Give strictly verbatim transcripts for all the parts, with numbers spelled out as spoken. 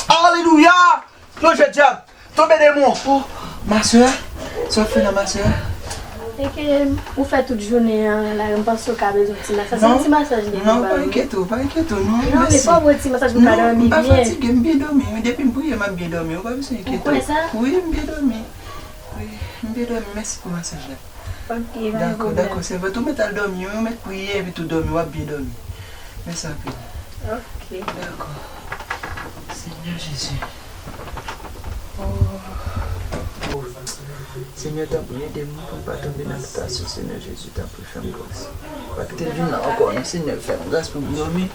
Alelouya! Plonje dyab! Tonbe demon! Oh, ma sè, sa w ap fè la, ma sè? E ke ou fè tout jounen an la, m panse w ka bezwen ti masaj. Se yon ti masaj li. Non, pa enkyete w, pa enkyete w, non, mèsi. Non, men fò w pran ti masaj pou w ka dòmi byen. Non, m pa fatige, m byen dòmi. Depi m priye, m ap byen dòmi. Ou pa bezwen enkyete w. Ou kwè sa? Wi, m byen dòmi. Wi, m byen dòmi. Mèsi pou masaj la. Ok, pa gen pwoblèm. Dakò, dakò, sèvant ou mèt al dòmi, ou mèt priye, epi tou dòmi, w ap byen dòmi. Mèsi anpil. Ok. Dakò. Senyè Jezi. Oh. Senyè, tanpri, ede m pou m pa tonbe nan tantasyon. Senyè Jezi, tanpri, fè m gras. Pa kite l vin la ankò, non, Senyè, fè m gras pou m dòmi.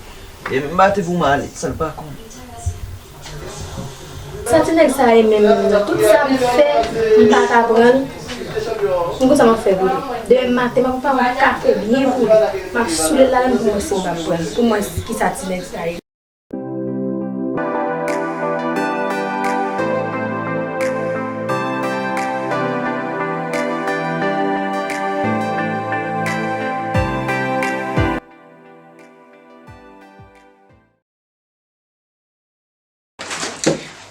E m bati pou m ale, san l pa konnen. Sa ti nèg sa ye menm, tout sa m fè, m pa ka pran l. M konn sa m ap fè pou li. Demen maten, m ap pran yon kafe byen pou li. M ap soule l ladan pou mwen si m pa pran l. Pou mwen, kisa ti nèg sa ye.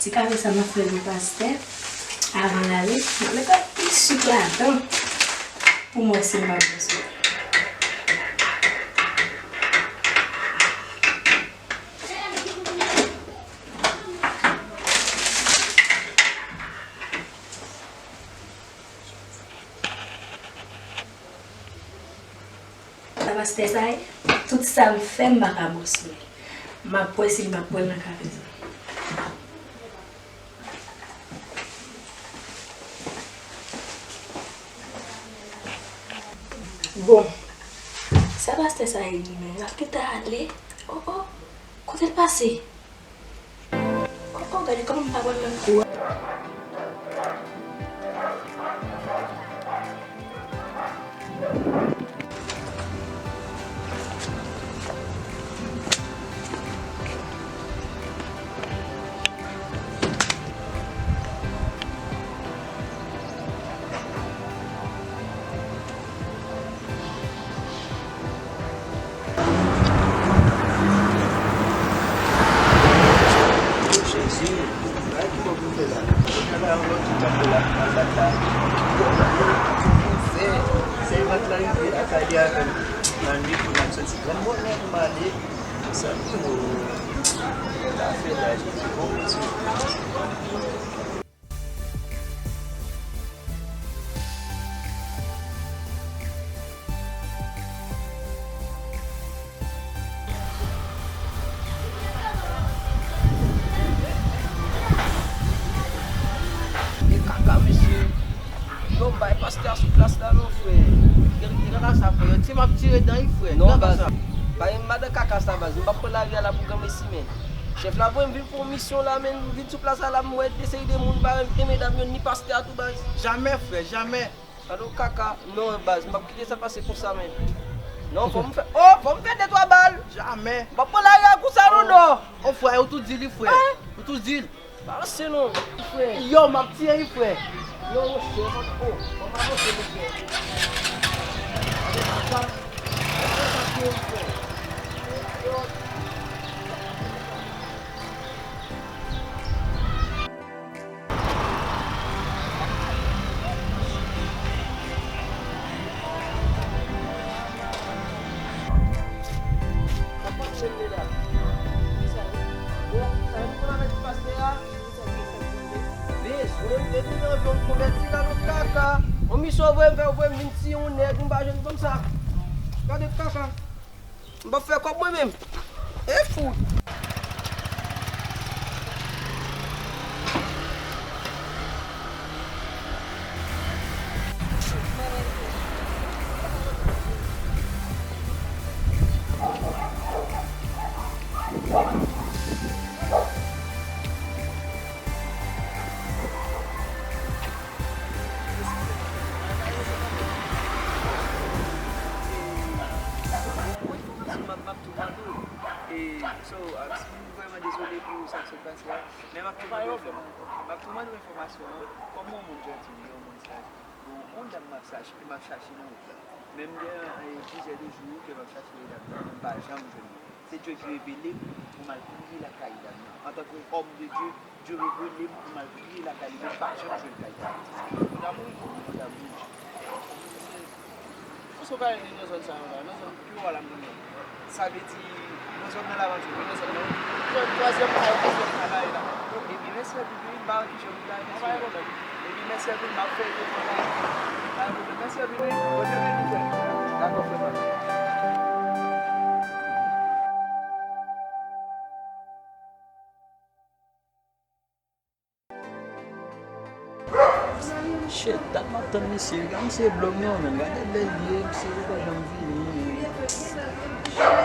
Ti kafe sa m ap fè pou pastè, avan l ale, m ap met anpil sik ladan pou m wè si m pa bwè sik. Sa pastè sa ye, tout sa m fè, m pa ka bwè sou li. M ap wè si m ap pran nan kafe sa. Bon, sa pastè sa ye li menm, l ap kite ale. Oh, oh, kote l pase? Kòkò, gade kòman m pa wè l menm kou a. Jezi, bagay ki bon pou fè la. Travay anlè tout tanpou la, al bat la. Fè, sèvant la rive lakay li avè m. Nan nwit pou n al soti. Grann bonè pou m ale. Sa ki bon. Sa fè la, Jezi. Bon, Jezi. E kaka, mesye. Yo, bay pastè a sou plas la, non, frè. Gen, gen kaka sa, frè. Yo, ti m ap tire dan, wi, frè. Non, baz. Bay madan kaka sa, baz. M p ap pran lari a la pou granmesi, men. Chèf la voye m vin pou yon misyon la, men m vin sou plas la, la m wè de seri de moun pa renmen medam yo, ni pastè a tou, baz. Jamè, frè, jamè. Gade yon kaka. Non, baz, m p ap kite sa pase konsa, men. Non, fò m fè, oh, fò m fè de twa bal. Jamè. M p ap pran lari a konsa, non, non. Oh, frè, ou tou di li, frè. Ou tou di l. Balanse non, frè. Yo, m ap tiye wi, frè. Yo, monchè, oh, kòman avanse, monchè? Gade sa, sa, sa, sa, frè. Yo. Sa pa tchenn li la. Kisa? Bon, sa yon moun avèk pastè a? Bezwen, depi nan yon konvèti la, nan kaka. On misyon vre, m fè, vre, m vin tiye yon nèg, m pa jwenn fanm sa. Gade kaka. M p ap fè kòb mwen menm. E fout. Bon, enfòmasyon m ap, m ap tou mande w. E, so, ah, m vrèman dezole pou sa k sot pase a. Men m ap tou mande w enfòma-, m ap tou mande w enfòmasyon an. Kòman yon moun janti, yon moun saj? Bon, yon dam m ap chache, m ap chache nan wout la. Men m gen, eh, plizyè de jou ke m ap chache dam nan, men m pa janm jwenn li. Se Dye ki revele m pou m al priye lakay dam nan. Antanke òm de Dye, Dye revele m pou m al priye lakay li, men m pa janm jwenn kay dam nan. Li ta mouri? Li ta mouri. Ou se pa nan zòn sa yo la, nan zòn pi wo a la m konnen. Sa vle di, nan zòn nan Lavanti, nan zòn nan. Zòn twazyèm la, ou zòn travay la. Ebyen, mèsi anpil, wi, m pa wè ki jan pou la, mèsi. Pa gen pwoblèm. Ebyen, mèsi anpil, m ap fè yo konn la. Pa gen pwoblèm, mèsi anpil, wi. Bòn jounen nou fè. Dakò, frè pa m. Shit, dat m ap tann misye, gade misye blo m non, men gade lè l ye, misye poko janm vini, men.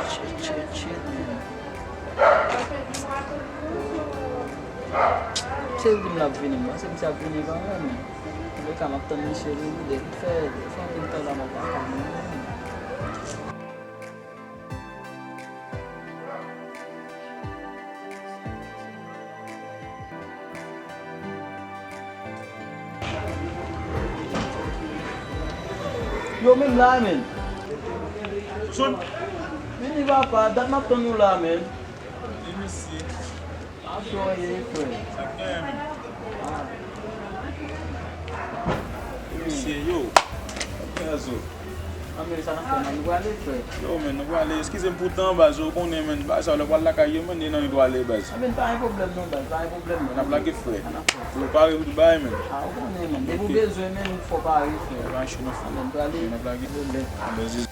Shit, shit, shit, men. Misye di m l ap vini, m panse misye ap vini kanmenm, men. Antouka, m ap tann misye vini, depi fè, fè anpil tan la, m ap tann li. Yo menm la, men. Vini, papa, dat m ap tann ou la, men. Vini isi. Sa k genyen, men? Mesye, yo. Sa k genyen, zo? Anmwey, sa n ap fè, man? Nou prale, frè? Yo, men, nou prale. Eskize m pou tan, baz, ou konnen, men, baz, sa, lè w pral lakay yo, men, e nan ri w prale, baz. Anmwey, pa gen pwoblèm, non, baz, pa gen pwoblèm, non. N ap lage, frè. N ap fè. Ou pare pou tou bagay, men. A, ou konnen, men. Depi w bezwen, men, ou fò pare, frè. Pa mache, non, frè. Anmwey, prale. N ap lage. Anmwey, zizi.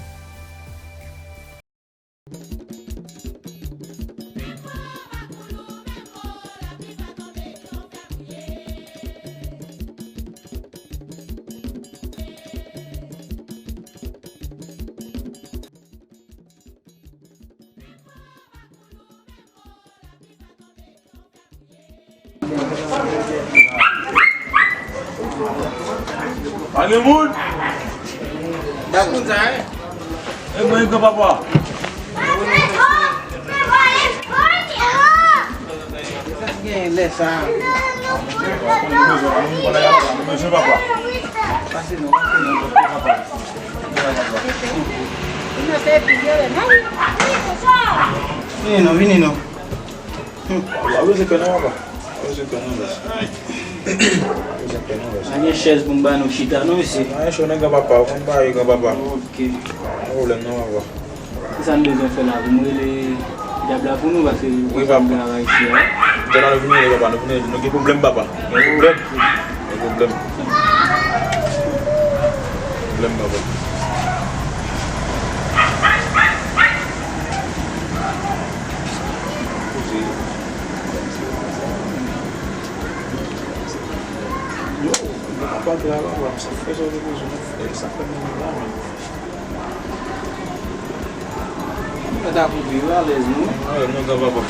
Pa gen moun? Dak moun sa, en? E mwen, granpapa. Sa k genyen lè sa? Nou bezwen, nou bezwen, papa. Pase non, pase non, papa. Vini non, vini non. Hmm. Pa bezwen pè non, papa. Pa bezwen pè non, baz. Pa bezwen pè non, baz. Pa gen chèz pou m ba nou chita non, mesye. Pa gen cho non, granpapa. Ou konn bagay, granpapa. Ok. Pa gen pwoblèm non, papa. Kisa n bezwen fè la? Pou m rele dyab la pou nou, paske nou pa travay isi a. Dyab la, nou vin rele, papa. Nou vin rele. Nou gen pwoblèm, papa. Gen pwoblèm. Gen pwoblèm. Pwoblèm, papa. Yo, yo pa pral travay, papa. Sa fè sa w te bezwen fè. Sa fè nou la, men. Mwen ta koupe yo alèz, non? Alèz, non, granpapa.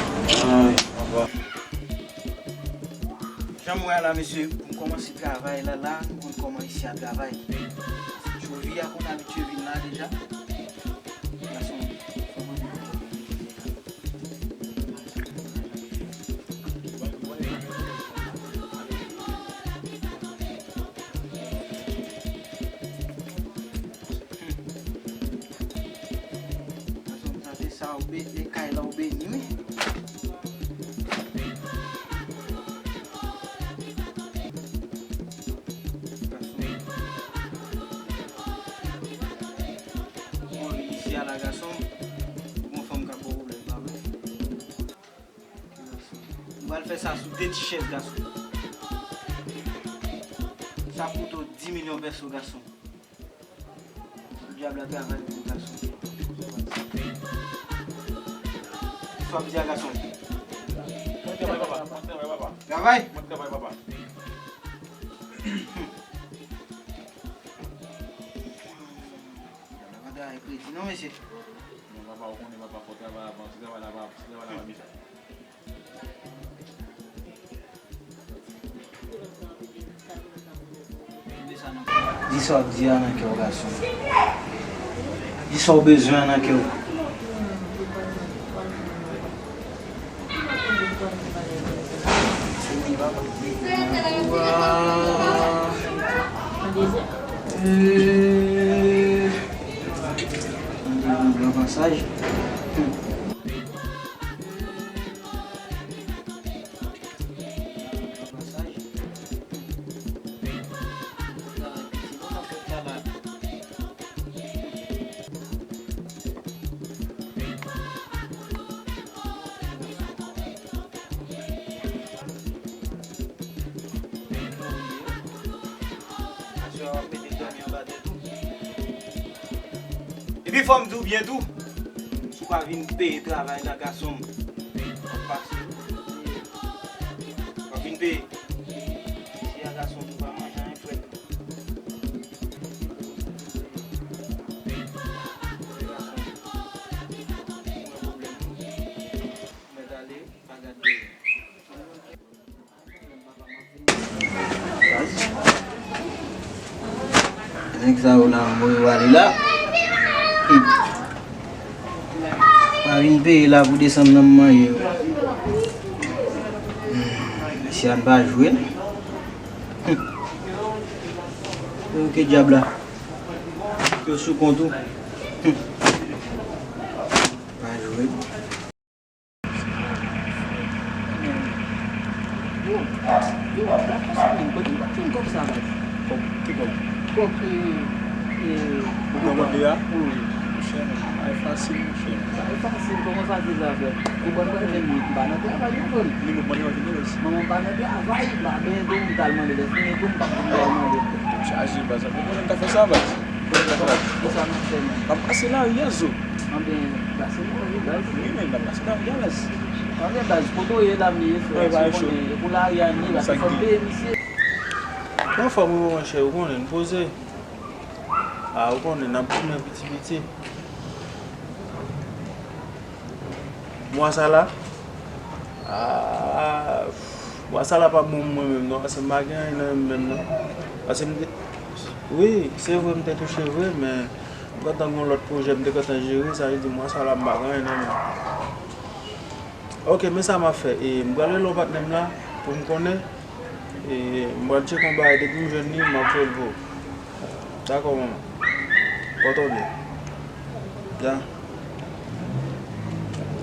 Jan m wè a la, mesye, pou m kòmanse travay la, la, nou konn kòman isi a travay. Jovi a konn abitye vin la deja. Gason, fò mwen di nou. Sa se sa ou be-, e kay la ou beni, wi. Gason. Bon, isi a la, gason. Bon, fanm ka ba w pwoblèm, pa vre? M pral fè sa sou de ti chèz, gason. Sa koute w dis milyon pèso, gason. Dyab la travay pou gason. Sa w ap di a, gason? Mwen travay, papa. Mwen travay, papa. Travay? Mwen travay, papa. Dyab la pa travay kredi non, mesye. Papa, ou konnen papa fò travay avan, si travay la pa, si travay la pa bizar. Di sa w ap di a nan kè w, gason. Di sa w bezwen an nan kè w. Wa. Eh. Nan pasaj. Epi fò m di w byen tou, si w pa vin peye travay la, gason m, w ap pase. W ap vin peye. Si a gason m, ou pa manje anyen frèt. Gason m, ou wè pwoblèm ou. Ou mèt ale, pa gad dèyè. Nèg sa yo la, mwen yo ale la. Hmm. Pa vin peye la pou desann nan manje yo. Hmm. Si a n pa jwe. Hmm. Yo ke dyab la. Yo sou kont ou. Hmm. Pa jwe. Yo, yo, w ap dakò sa menm, kote w ap jwenn kòb sa, baz? Kòb, ki kòb? Kòb, e, e, ou pran mande a? Wi. Monchè, bagay fasil, monchè. Bagay fasil, kòman fasil sa fè? Ou ban mwen menm, m pa nan travay non, frè m. Li nou ban mwen vini, baz. Manman m pa nan travay, m pa benyen tou, m t al mande lè fini tou, m p ap vin al mande. Tèt chaje, baz. Ou konnen m ka fè sa, baz. Ou konnen m ka fè sa. Kisa n ap fè menm? M ap pase lari a, zo. Anben, pase nan ri, baz. Wi, men, n ap pase nan ri a, baz. Anben, baz, kote w ye la, m ye, frè. Wi, pa gen cho. Ou konnen, e pou lari a n ye, paske fò m peye misye. Mwen anfòm, wi, monchè, ou konnen, n poze. A, ou konnen, n ap goumen piti piti. Mwa sa la, a, mwa sa la pa bon pou mwen menm, non, paske m pa gen anyen nan men m menm, non. Paske m te, wi, se vre, m te touche vre, men m gentan gen yon lòt pwojè m te gentan jere, sa vle di mwa sa la m pa gen anyen nan men m. Oke, men sa m ap fè. E, m pral rele yon patnè m la pou m konnen. E, m pral tcheke yon bagay, depi m jwenn li, m ap voye l pou ou. Dakò, manman. Pòte w byen. Ya.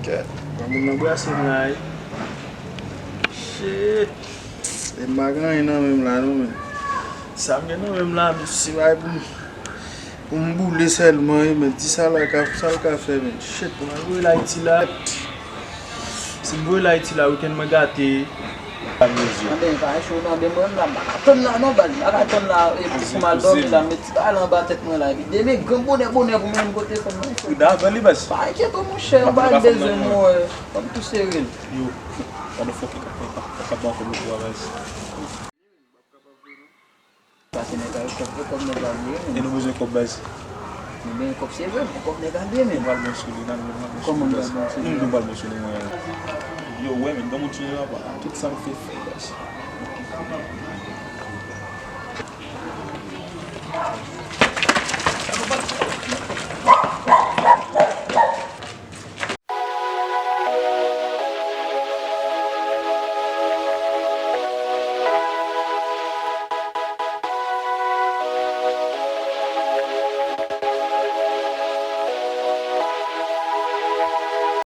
Kèt. Pran moun nan brase m la, wi. Shit. E m pa gen anyen nan men m la, non, men. Sa m gen nan men m la, men se bagay pou m Pou m boule sèlman, wi, men di sa la ka, sa l ka fè, men. Shit, pou m al voye l Ayiti la. Si m voye l Ayiti la, wikenn mwen gate. Anben, pa enche w nan, anben, mwen la, m pa ka tann la, non, baz. M pa ka tann la, e, pou, pou m al dòmi la, met ti bagay la anba tèt mwen la. Epi demen, gran bonè, bonè pou mwen, m pote fanm nan. Ou dakò li, baz? Pa enkyete w, monchè, ou pa bezwen mwen, wè. Fanm tou sere l. Yo, gade fòk li ka, ka, ka, ka ban kòb yo pou a, baz. Pase nèg la yo kòb, yo kòb nèg la bliye, men. E nou bezwen kòb, baz. Nou benyen kòb, se vre, men kòb nèg la bliye, men. Nou pral bon sou li, nan nou pral bon sou li, baz. Kòman nou pral bon sou li? Nou, nou pral bon sou li, mwen. Yo, wè, men, granmoun sou li la, tout sa nou fè, fè, baz.